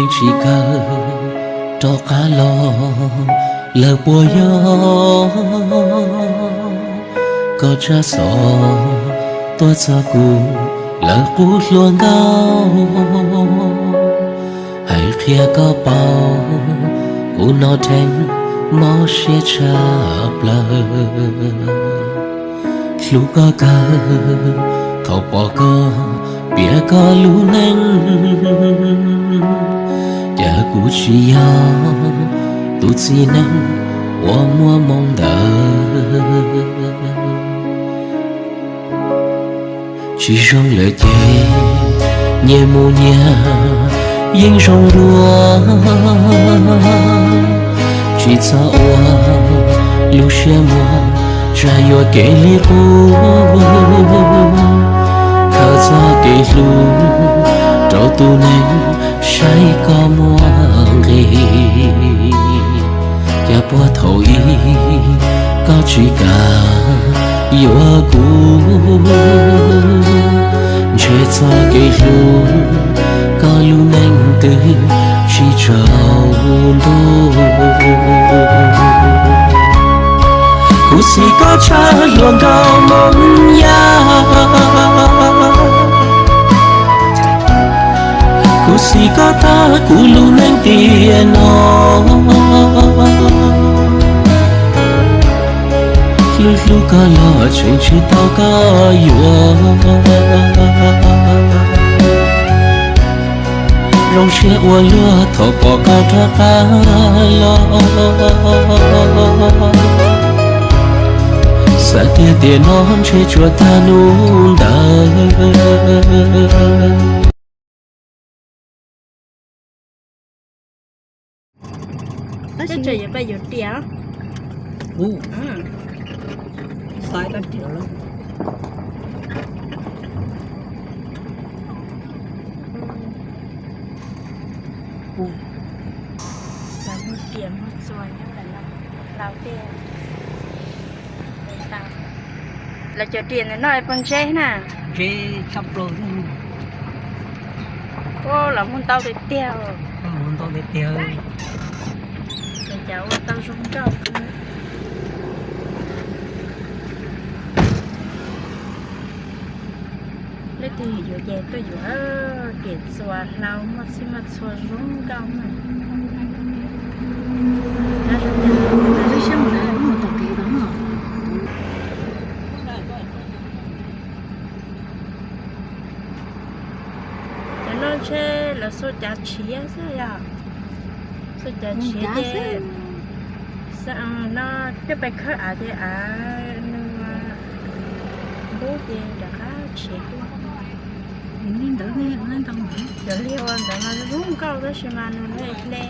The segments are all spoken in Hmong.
Tsis kawg rov qab los, lawv puas yog koj tsab xov tuaj txog kuv, lawv qub hluas nkauj. Hais qhia koj paub, kuv no dheev mob siab tshaj plaws. Hlub koj kawg, thaum pom koj piav koj lub neej, cas kuv tsis yog tus txiv neej uas muaj moo ntawd. Tsis zoo lawm ces nyias mus nyias yeej zoo dua. Tsis txhob ua lub siab muag, tsam yuav kev li qub. Khaws txoj kev hlub rau tus neeg saib koj muaj nqis. Cas puag thaum ub koj tsis kam yuav kuv, ntshe txoj kev hlub koj lub neej twb tsis tsaus ntuj. Khuv xim koj tshaj hluas nkauj Hmoob Yaj, khuv xim koj tag kuv lub neej tiam no. Hlub hlub koj los tseem tsis tau koj yuav, zoo siab ua luaj thaum pom koj rov qab los. Xav tiag tiam no ntshe tsuas tag hnub ntawd. Tab sis yuav pab yuav riam. Ub, xaib rab riam lawm. Ub, lawv muag riam muag txuas nyob ntawm no, laus tej. Lawv cov riam ntawm no es puas ntseb na? Ntseb tshaj plaws. Ub, los muag ntau tiag tiag. Muag ntau tiag tiag. Ces cas ua tau zoo nkauj. Leej twg yuav ces tuaj yuav, riam txuas hlau muaj txhij muaj txhua zoo nkauj na. Lub siab mus na, lawv mus tom kev tod no. Cov no ntshe lawv xuas cav tshiav xwb yom. Xuas cav tshiav ces no coj pais khawb av ces av nws npub ces rov qab tshiav tuaj. Cov liag ua ntawd mas zoo nkauj tab sis mas nws hle hle.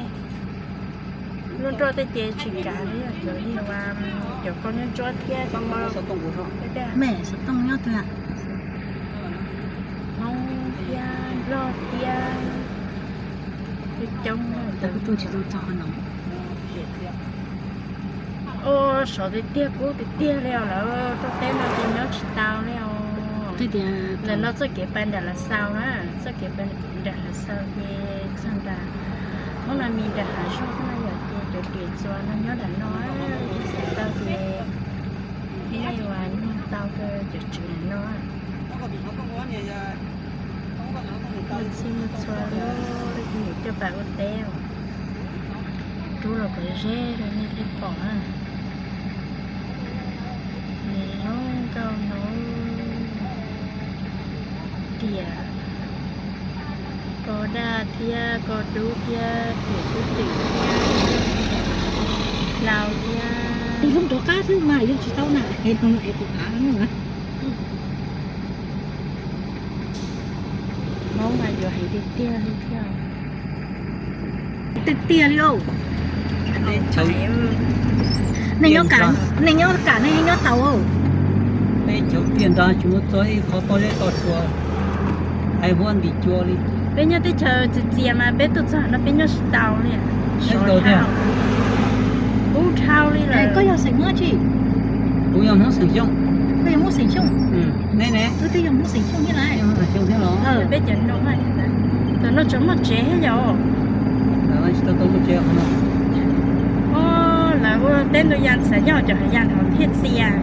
Lub nroj tej ces tsis kav li, cov liag ua cov koj nyob ntsuab thiab. Me xov tooj nyob twg? Hmoob thiab Nplog thiab, coob coob. Ua sov tiag tiag kub tiag tiag li os, lawv rau teb no ces nyob tsis tau li os. Ntawm no txoj kev pais nram Lav Xaus na, txoj kev pais nram Lav Xaus ces txog nram Hmoob Nab Mis nram hav zoov xwb no yom, ces cov riam txuas no nyob nram no, xav tau ces nej ua nug tau rau cov tswv nram no. Muaj txhij muaj txhua lub, coj pais ua teb os. Rub los kom ze rau nej thiaj pom na. Nws zoo nkauj no, riam ko daj thiab ko dub thiab riam kub twm thiab hlau thiab. Ib lub rov qab xwb mas yog tsis tau na, es no es kuv av. Hmoob mas yuav heev tiag tiag li thiab. Tiag tiag li os. Nej nyob kam, nej nyob kam, nej nyob tau. Peb chaw tiaj nrag tsis muaj txog ib qho toj zeb toj tsua, hais muab ntim cua li. Peb nyob teb chaws txias txias mas peb tuaj txog no peb nyob tsis tau li. Kub dhau li lawm. Koj yog xeem Hmoob tsi? Kuv yog Hmoob xeem Xyooj. Koj yog Hmoob xeem Xyooj? Nej ne? Wb twb yog Hmoob xeem Xyooj thiab lauj. Peb cov no, tam no tseem muaj tsev thiab yom. Tsis tau tau lub tsev qhov no. Lawv ua teb ntoo ya xav nyob cov hav ya no thiaj txias.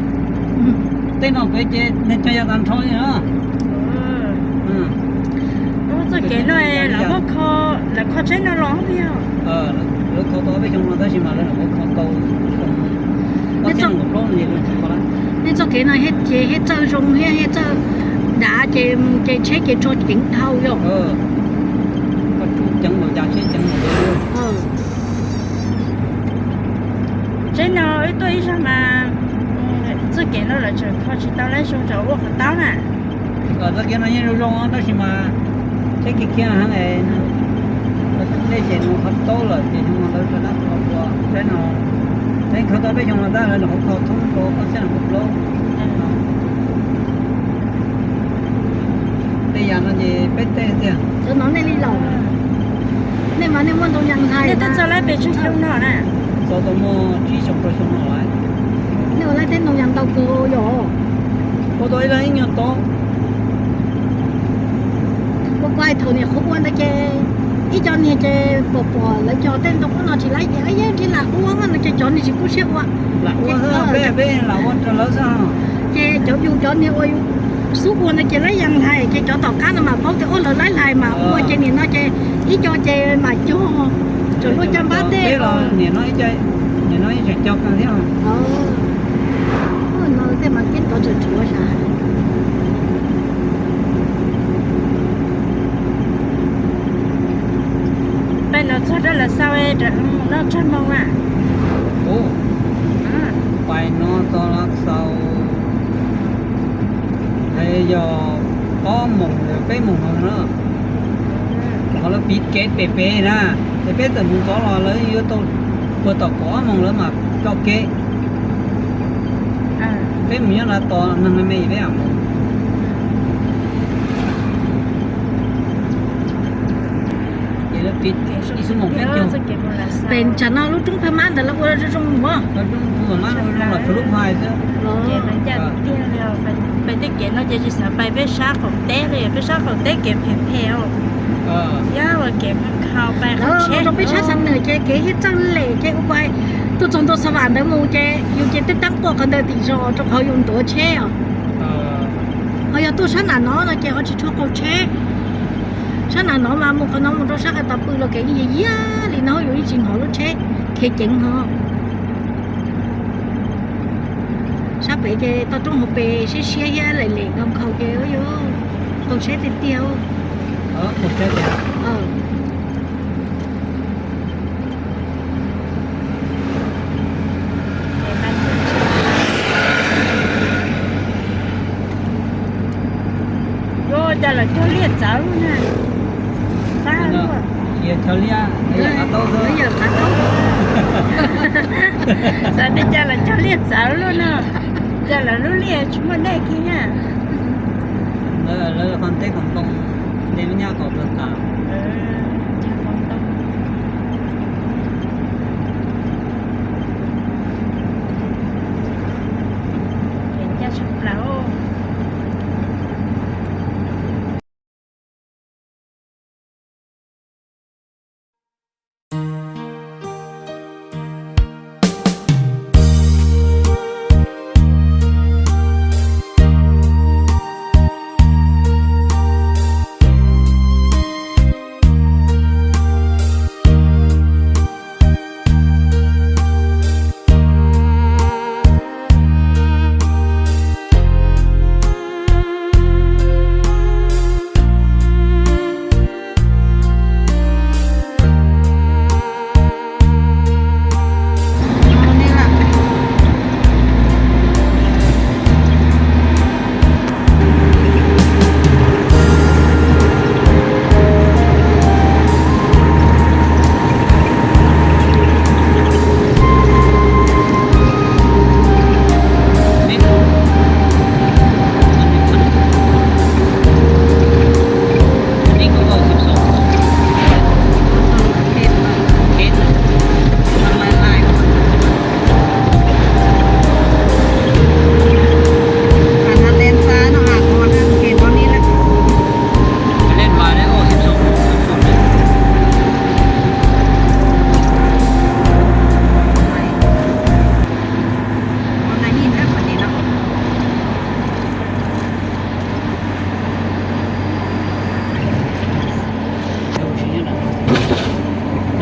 Tej no pem ces neeg cog ya tag nrho li na. Txoj kev no lawv muab kho, lawv kho tsheb no los yog? Lawv kho tau peb xyoo no tab sis mas lawv muab kho tau xyoo ob txhiab nees nkaum plaub no ces lawv tsis kho lawm. Nej txoj kev no ces thiaj txawj zoo thiab thiaj txawj dav ces mus ces tsheb ces tso ceev dhau yom. Koj tsuj ceev npaum cas tsheb ceev npaum ntawd. Tsheb no wb tuaj ib zaug mas txoj kev no lawv tseem kho tsis tau lawm, zoo rau ua qhov taub na. Txoj kev no yeej zoo zoo tab sis mas tsheb kiag kiag heev, nej ces mus qhov taub lawm ces xyoo no lawv rov qab kho ua tsheb no. Tsheb kho tau peb xyoo no tab lawv nyuam qhuav kho thoob rau ob txhiab nees nkaum plaub. Tej yam no ces peb tej tiag. Cov no nej li laus, nej mas nej muaj ntoo yas hlais. Nej twb txog lawm pes tsawg xyoo no na? Txog tau muaj tsib xyoo rau xyoo no lawm. Nej ua lawv tej ntoo yas ntau kawg yom? Ua tau ib leeg ib nyuag tod. Kuv kuv hais thaum niam qhuav ua ntawd ces ib co niag ces pom pom lawv cog tej ntoo ub no tsis laib ces yog nrhiav lam ua no ces cov niag tsis kub siab ua. Lam ua, peb peb lam ua rau lawv xwb. Ces cov yus cov niag ua xub ua no ces laib yas hlais ces cov tom qab no mas paub tias ua lawv laib hlais mas ua ces nim no ces ib co ces mam cog, tseem luaj caj npab tej los. Nim no ib tseem cog kawg thiab. No tej mas keb tov tseem tshuav sav. Pais no txog rau Las Xaus rau mus noj tsag moo na. Pais no txog Las Xaus yog ob moos peb moos no na. Qhov lawv piv kev pem pem na, ces peb txawm mus ntxov los lawv yuav tau puag tom kaum ob moos lawv mam tso kev. Peb mus nyob nram tod neeg me me peb mam mus. Ces lawv piv ib xub moos peb caug. Pem tsam no lub roob Phaj Mab ntawd lawv ua zoo zoo os. Lub roob Phaj Mab ua zoo los tshuav lub phaj xwb. Pem tej kev no ces tsis xav pais peb sab qaum teb li, peb sab qaum teb kev phem phem os. Yog ua kev khau pais qhov tsheb rau peb sab Xam Nuam ces kev thiaj txawj lem ces ua kuv tuaj txog ntua Xa Vam ntawd mus ces yus ces twb tab pom qhov ntawd tim zos rau qhov yus ntuav tsheb os. Ho yog tuaj sab nram no no ces ho tsis tshua qaug tsheb. Sab nram no mas mus qhov no mus rau sab qab tau pw los kev yeej yig yig li no yus yeej tsis hnov lub tsheb khev ceev ho. Sab pem ces toj roob hauv pes siab siab thiab lem lem nkaus nkhaus ces ua yus qaug tsheb tiag tiag. Ua cas lawv cog liaj txawv na. Xav tias cas lawv cog liaj txawv lub no, cas lawv lub liaj tsis muaj dej kiag na. Lawv qhov teb kom ntoo, nte lub nyab kom txog tas.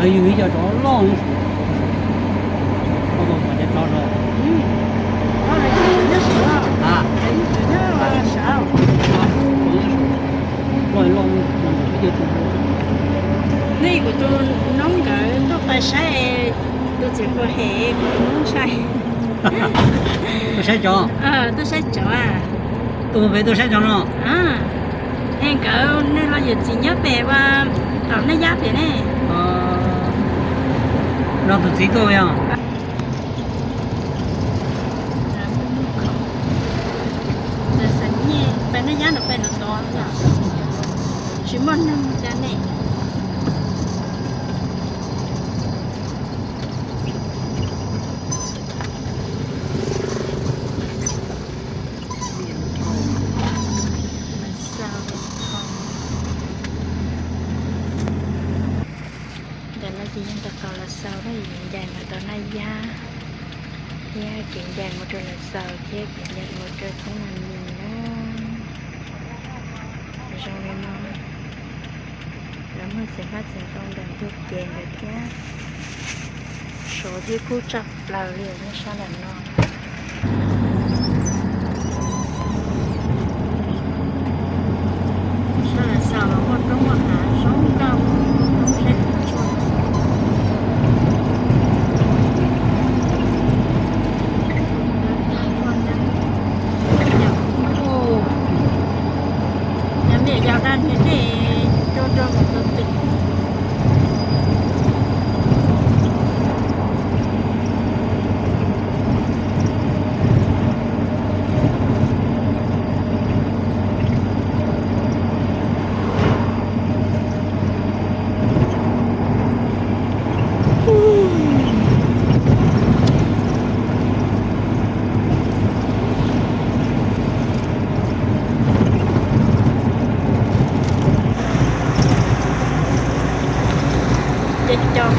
Yus ib co tsov loj, loj, loj, nej kuv tus noob nkawd tuaj pais saib, tus txiv puas hem kuv noob ntshai. Tuaj saib tsov, tuaj saib tsov. Tus pem tuaj saib tsov no. Es nkawd nws los yawm txiv nyob pem ua tom Naj Yab pem ne. No tus txiv tuaj yog. Peb Naj Yab no peb no tod, tsis muaj neeg cas ne. Xaus, ntawm no ces yeej rau tau los xaus na, kev ncaim mus rau Naj Yab, thiab kev ncaim mus rau Los Xaus, thiab kev ncaim mus rau Thoob Nas Nis na. Zoo li no, lawv muaj txiv hmab txiv ntoo ntawm ntug kev ntawd thiab. Sov thiab kub tshaj plaws li nej sab ntawm no. Sab Los Xaus los muaj roob muaj hav zoo nkauj, roob siab tsuag. Cov niam yau dab niag dej cua rau mus tus twg. Ces cov